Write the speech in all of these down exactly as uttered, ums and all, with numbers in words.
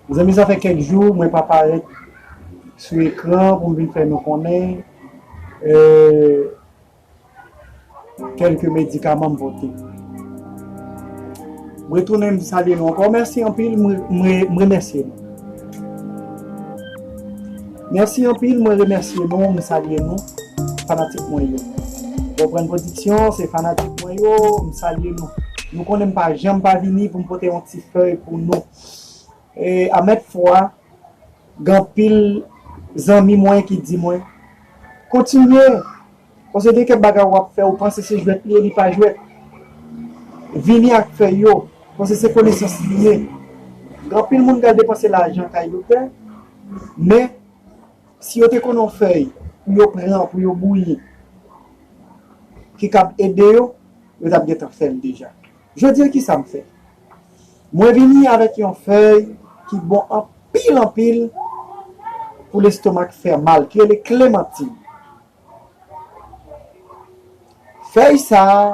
Mezanmi, sa fè kèk jou mwen pa parèt sou ekran pou m vin fè nou konnen, euh, kèlke medikaman m pote. M retounen, m salye nou ankò. Mèsi anpil, m re-, m re-, m remèsye nou. Mèsi anpil, mwen remèsye nou, m salye nou, fanatik mwen yo. Konprann Pwodiksyon, se fanatik mwen yo, m salye nou. Nou konnen m pa janm pa vini pou m pote yon ti fèy pou nou. E a mèt fwa, gen anpil zanmi mwen ki di mwen, kontinye, paske gen kèk bagay w ap fè, ou panse se jwèt li ye, li pa jwèt. Vini ak fèy yo, paske se konesans li ye. Gen anpil moun k al depanse lajan kay doktè, men si yo te konn yon fèy pou yo pran, pou yo bouyi, ki kab ede yo, yo t ap gentan fè l deja. Jodi a, ki sa m fè? Mwen vini avèk yon fèy ki bon anpil, anpil pou lestomak fè mal, ki rele klemantin. Fèy sa a,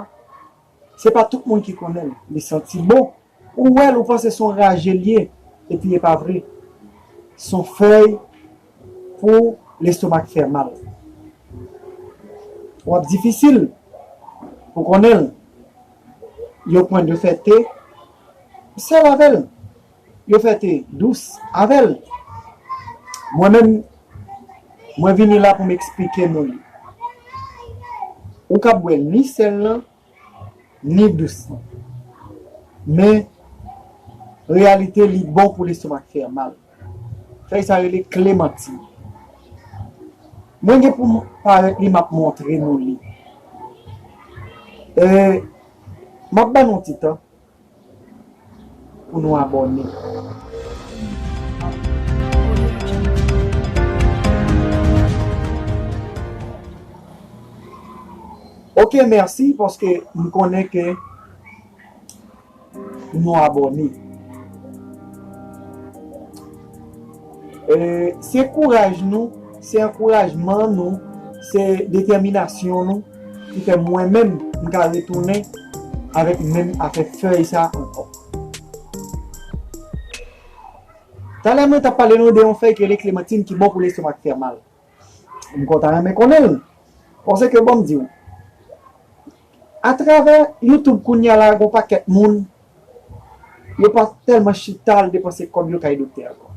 se pa tout moun ki konnen l. Li santi bon. Ou wè l, ou panse se yon raje l ye, epi e pa vre. Se yon fèy pou lestomak fè mal. W ap difisil pou konnen l. Yo pran, yo fè te sèl avè l. Yo fè te dous avè l. Mwen menm, mwen vini la pou m eksplike nou li. Ou ka bwè ni sèl lan, ni dous lan. Men, reyalite, li bon pou lestomak fè mal. Fèy sa rele klemantin. Mwen gen pou m parèt li, m ap montre nou li. E, m ap ban nou ti tan pou nou abòne. Ok, mèsi, paske m konnen ke nou abòne. E, se kouraj nou, se ankourajman nou, se detèminasyon nou ki fè mwen menm m ka retounen avèk menm afè fèy sa ankò. Talè mwen t ap pale nou de yon fèy ki rele klemantin ki bon pou lestomak fè mal. M kontan renmen konnen l. Paske bon m di w, atravè YouTube kounye a la, gon pakèt moun, yo pa tèlman chita al depanse kòb yo kay doktè ankò.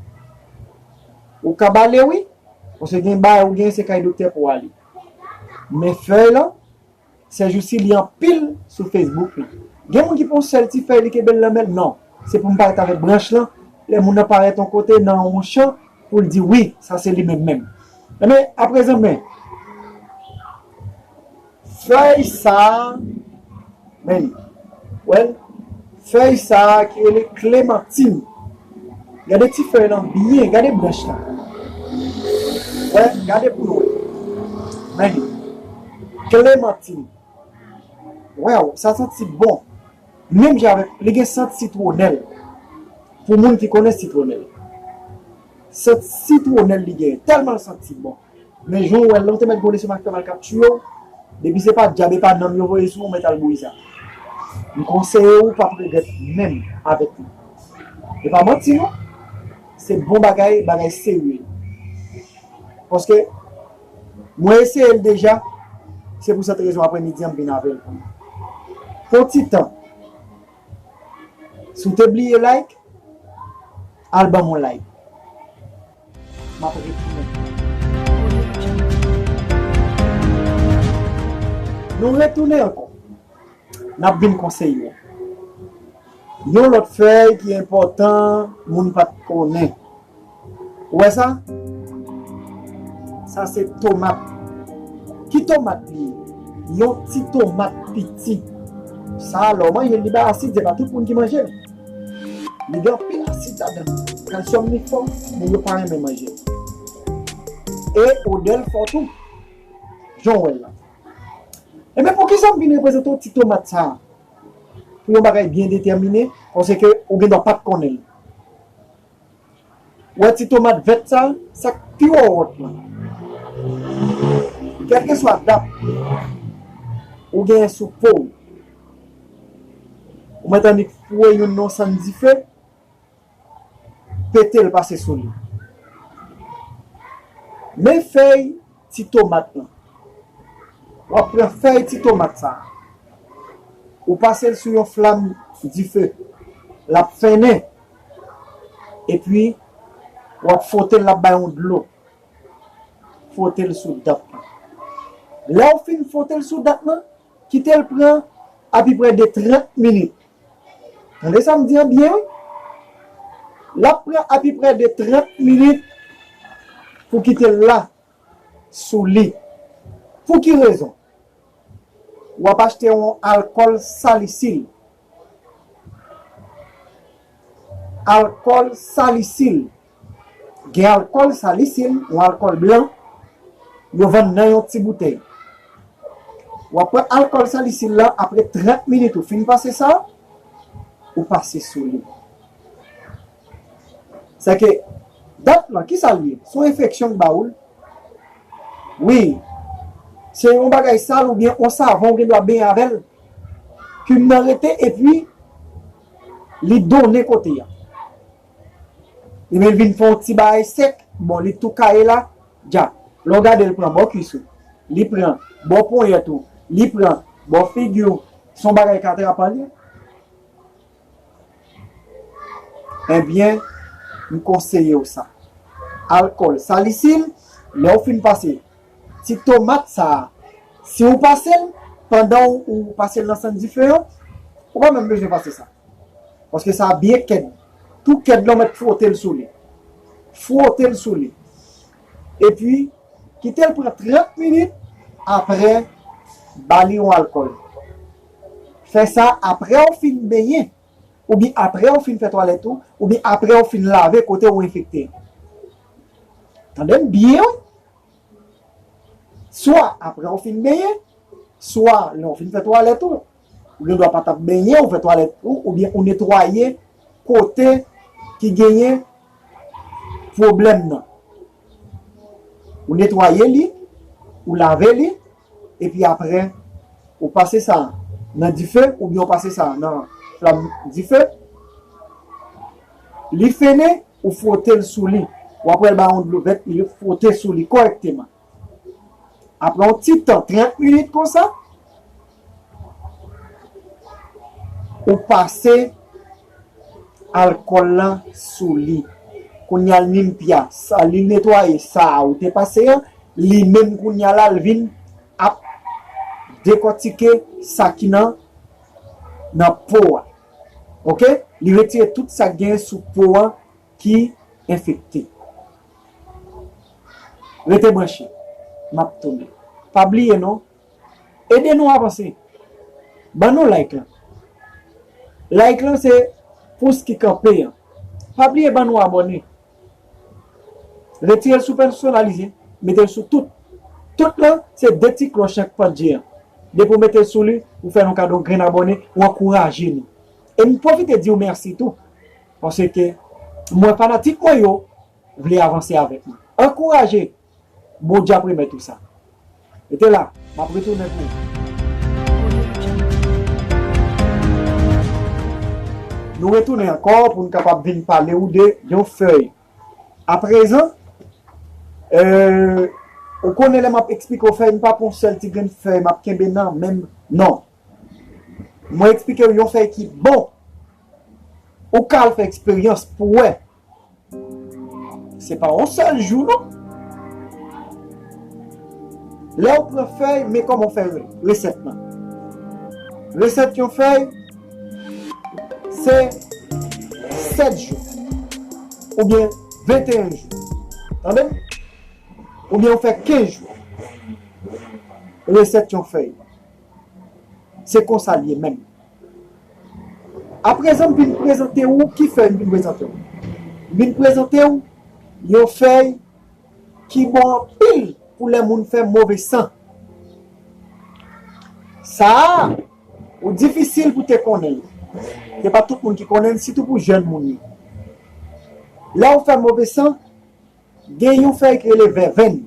Ou ka bale wi, paske gen bagay ou gen se kay doktè pou w ale. Men fèy lan, sèjousi li anpil sou Facebook la. Gen moun ki pran sèl ti fèy li kenbe l nan men l, non. Se pou m parèt avèk branch lan, lè moun nan parèt yon kote nan yon chan, pou l di wi, sa se li menm menm. Enben, aprezan men, fèy sa a, men li, wè l, fèy sa a ki rele klemantin. Gade ti fèy lan byen, gade branch la. Wè, gade pou nou wè. Men li, klemantin. Waw, sa santi bon. Menm jan avèk, li gen sant sitwonèl. Pou moun ki konnen sitwonèl. Sant sitwonèl li genyen, tèlman l santi bon. Men jan w wè l lan, ou te mèt gon lestomak fè mal k ap tiye w. Depi se pa dyab e pa nanm yo voye sou ou, mèt al bouyi sa. M konseye w, w p ap regrèt menm avèk li. E pa manti non. Se bon bagay, bagay serye. Paske mwen eseye l deja, se pou sèt rezon aprè midi an m vin avè l. Pran ti tan. Si w te bliye like, al ban m yon like. M ap retounen. Nou retounen ankò. N ap vin konseye w. Yon lòt fèy ki enpòtan, moun pa t konnen. Ou wè sa? Sa se tomat. Ki tomat li ye? Yon ti tomat piti. Sa a, lè w manje l, li bay asid, se pa tout moun ki manje l. Li gen anpil asid ladan l. Kalsyòm li fò, moun yo pa renmen manje l. E odè l fò tou. Jan w wè l la. Enben, poukisa m vin reprezante w ti tomat sa a? Pou yon bagay byen detèmine, paske ou gen dwa pa t konnen l. Ou wè ti tomat vèt sa, sa k pi wòwòt lan. Kèlkeswa dap ou genyen sou po w, ou mèt annik foure youn nan yon sann dife, pete l pase sou li. Men fèy ti tomat lan. W ap pran fèy ti tomat sa a. Ou pase l sou yon flanm dife. L ap fennen. Epi, w ap fwote l, l ap bay yon dlo. Fwote l sou dat lan. Lè w fin fwote l sou dat lan, kite l pran apiprè de trant minit. Tande sa m di an byen, wi. L ap pran apiprè de trant minit pou kite l la sou li. Pou ki rezon? W ap achte yon alkòl salisil. Alkòl salisil. Gen alkòl salisil, yon alkòl blan, yo vann nan yon ti boutèy. W ap pran alkòl salisil la, apre trant minit ou fin pase sa, ou pase sou li. Sèke dat lan, ki sa l ye? Se yon enfeksyon k ba ou l. Wi, se yon bagay sal oubyen yon savon ou gen dwa benyen avè l. Kim nan rete epi li donnen kote a. Ebyen, li vin fè yon ti bagay sèk, bon, li tou kaye la, dja. Lè w gade, li pran bò kwis ou, li pran bò ponyèt ou, li pran bò figi w, se yon bagay k atrapan li. Ebyen, m konseye w sa. Alkòl salisil, lè w fin pase ti tomat sa a, si w pase l, pandan w, w pase l nan sann dife an, ou pa menm bezwen pase sa. Paske sa a byen kèd. Tou kèd lan w mèt fwote l sou li. Fwote l sou li. Epi, kite l pran trant minit, apre, ba li yon alkòl. Fè sa apre w fin benyen, oubyen apre w fin fè twalèt ou, oubyen apre w fin lave kote w enfekte. Tande m byen, wi. Swa apre w fin benyen, swa lè w fin fè twalèt ou, ou gen dwa pa t ap benyen, ou fè twalèt ou, oubyen ou netwaye kote ki genyen pwoblèm nan. Ou netwaye li, ou lave li, epi apre, ou pase sa nan dife, oubyen ou pase sa nan flanm dife. Li fennen, ou fwote l sou li. W ap wè l ba yon dlo vèt, li fwote sou li kòrèkteman. Apre yon ti tan, trant minit konsa, ou pase alkòl lan sou li. Kounye a l limpya, sa li netwaye, sa a ou te pase an, li menm kounye a la, l vin ap dekòtike sa ki nan, nan po a. Oke? Li retire tout sa k genyen sou po a ki enfekte. Rete branche. M ap tounen. Pa bliye non, ede nou avanse. Ban nou like lan. Like lan se pous ki kanpe an. Pa bliye ban nou abòne. Retire l sou pèsonalize, mete l sou tout. Tout lan, se de ti klòch an k pandye an. Depi w mete l sou li, ou fè nou kado grenn abòne, ou ankouraje nou. E m pwofite di w mèsi tou, paske m wè fanatik mwen yo vle avanse avèk mwen. Ankouraje, Bondye ap remèt ou sa. Rete la, m ap retounen pou ou. Nou retounen ankò pou n kapab vin pale w de yon fèy. Aprezan, euh, ou konnen lè m ap eksplike w fèy, m pa pran yon sèl ti grenn fèy, m ap kenbe nan men m. Non. Mwen eksplike w yon fèy ki bon. Ou ka al fè eksperyans pou w wè. Se pa yon sèl jou, non. Lè w pran fèy, men kòman w fè re-, resèt lan. Resèt yon fèy, se sèt jou. Oubyen venteyen jou. Tande m? Oubyen w fè kenz jou. Resèt yon fèy. Se konsa l ye menm. Aprezan, m vin prezante w, ki fèy m vin prezante w? M vin prezante w yon fèy ki bon anpil pou lè moun fè move san. Sa a, ou difisil pou te konnen l. Se pa tout moun ki konnen l, sitou pou jèn moun yo. Lè w fè move san, gen yon fèy ki rele vèvenn.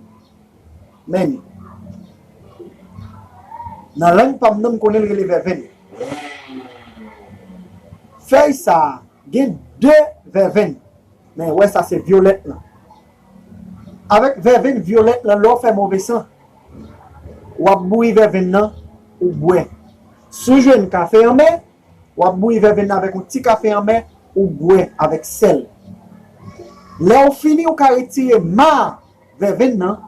Men li. Nan lang pa m nan, m konnen l rele vèvenn. Fèy sa a, gen de vèvenn. Men, wè sa se vyolèt lan. Avèk vèvenn vyolèt lan, lè w fè move san, w ap bouyi vèvenn nan, ou bwè. Si w jwenn kafe anmè, w ap bouyi vèvenn nan avèk yon ti kafe anmè, ou bwè avèk sèl. Lè w fini, ou ka retire ma vèvenn nan,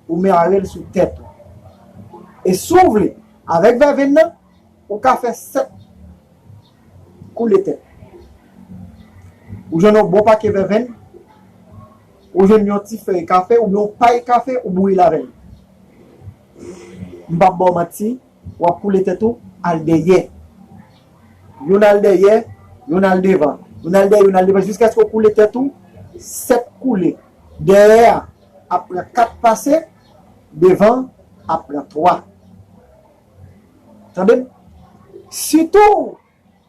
ou mare l sou tèt ou. E si w vle, avèk vèvenn nan, ou ka fè sèt koule tèt. Ou jwenn yon bon pake vèvenn, ou jwenn yon ti fèy kafe oubyen yon pay kafe, ou bouyi l avè l. M p ap ba w manti, w ap koule tèt ou, al dèyè. Youn al dèyè, youn al devan. Youn al dèyè, youn al devan, jiskaske w koule tèt ou, sèt koule. Dèyè a ap pran kat pase, devan ap pran twa. Tande m? Sitou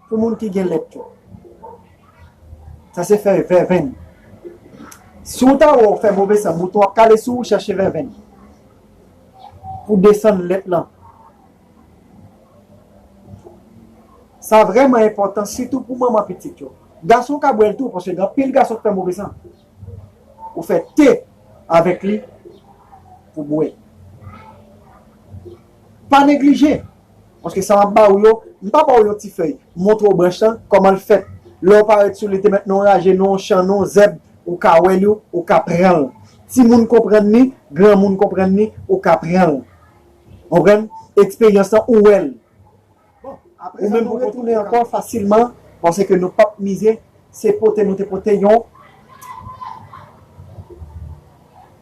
pou moun ki gen lèt yo. Sa se fèy vèvenn. Si w ta wè w fè move san, bouton ap kale sou ou, chèche vèvenn pou desann lèt lan. Sa vrèman enpòtan, sitou pou manman pitit yo. Gason ka bwè l tou, paske gen anpil gason ki fè move san. Ou fè te avèk li pou bwè. Pa neglije. Paske sa m ap ba ou yo, m pa ba ou yon ti fèy. M montre w branch lan, kòman l fèt. Lè w parèt sou li, te mèt nan yon raje, nan yon chan, nan yon zèb, ou ka wè li, ou ka pran l. Timoun konprann li, granmoun konprann li, ou ka pran l. Konprann? Eksperyans lan, ou wè l. Bon, ou menm ou retounen ankò fasilman, paske nou p ap mize, se pote nou te pote yon,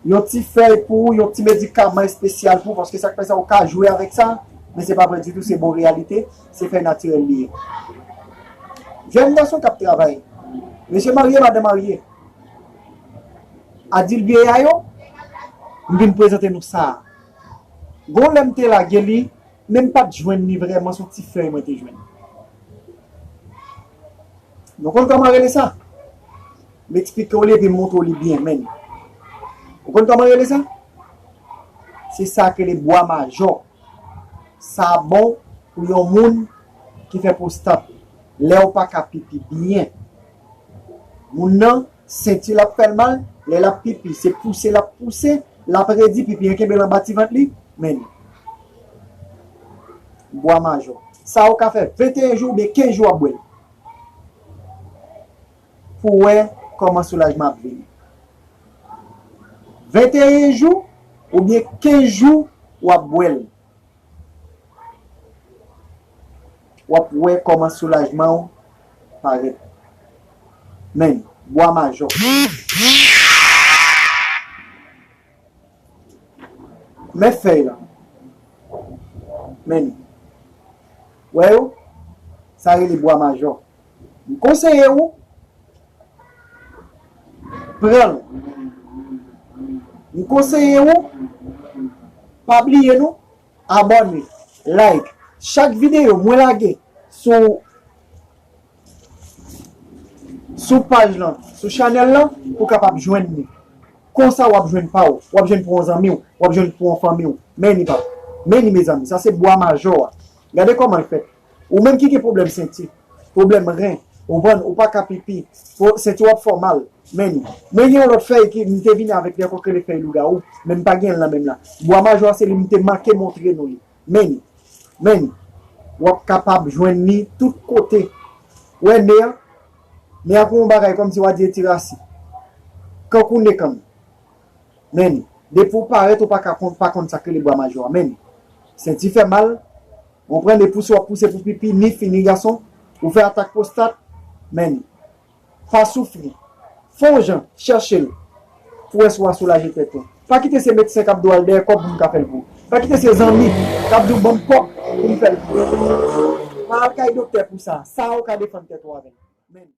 yon ti fèy pou ou, yon ti medikaman espesyal pou ou, paske sa k fè sa, ou ka jwe avèk sa, men se pa vrè ditou, se bon reyalite, se fèy natirèl li ye. Jèn gason k ap travay, mesye marye, madanm marye, adil vyeya yo, m vin prezante nou sa a. Gon lè m te lage li, men m pa t jwenn li vrèman, se yon ti fèy mwen te jwenn. Nou konn kòman rele sa? M eksplike w li epi m montre w li byen, men. Ou konn kòman rele sa? Se sa k rele bwa majò. Sa bon pou yon moun ki fè pwostat. Lè w pa ka pipi byen. Moun nan, senti l ap fè l mal, lè l ap pipi, se pouse l ap pouse, l ap redi, pipi an kenbe l anba ti vant li, men li. Bwa majò. Sa ou ka fè venteyen jou oubyen kenz jou w ap bwè l. Pou w wè kòman soulajman ap vini. Venteyen jou oubyen kenz jou w ap bwè l. W ap wè kòman soulajman w parèt. Men, bwa majò. Men fèy la. Men. Wè yo? Sa rele bwa majò. M konseye ou pran l. M konseye ou pa bliye nou abòne, like. Chak videyo mwen lage sou, sou paj lan, sou chanèl lan, ou kapab jwenn li. Konsa w ap jwenn pa w, w ap jwenn pou yon zanmi w, w ap jwenn pou yon fanmi w. Men li pa. Men li, mezanmi, sa se bwa majò a. Gade kòman l fèt. Ou menm ki gen pwoblèm senti, pwoblèm ren, ou konprann, ou pa ka pipi, fò, senti w ap fè w mal, men li. Mwen gen yon lòt fèy ki m te vini avèk li ankò, k rele fèy lougawou, men m pa gen l nan men m la. Bwa majò a se li m te manke montre nou li. Men li. Men li. W ap kapab jwenn li tout kote. Ou wè nen an? Nen an gon bagay kòmsi w a di e ti rasi. Kankou nen kann. Men li. Depi w parèt, ou pa ka konn, pa konn sa k rele bwa majò a. Men li. Senti fè mal, ou konprann, e pouse w ap pouse pou pipi, ni fi ni gason, ou fè atak pwostat, men li. Pa soufri. Fè yon jan, chèche l. Pou wè si w a soulaje tèt ou. Pa kite se medsen k ap di w al dèyè kòb pou m ka fè l pou ou. Pa kite se zanmi k ap di w ban m kòb pou m fè l pou ou. Pa al kay doktè pou sa. Sa a ou ka defann tèt ou avè l. Men li.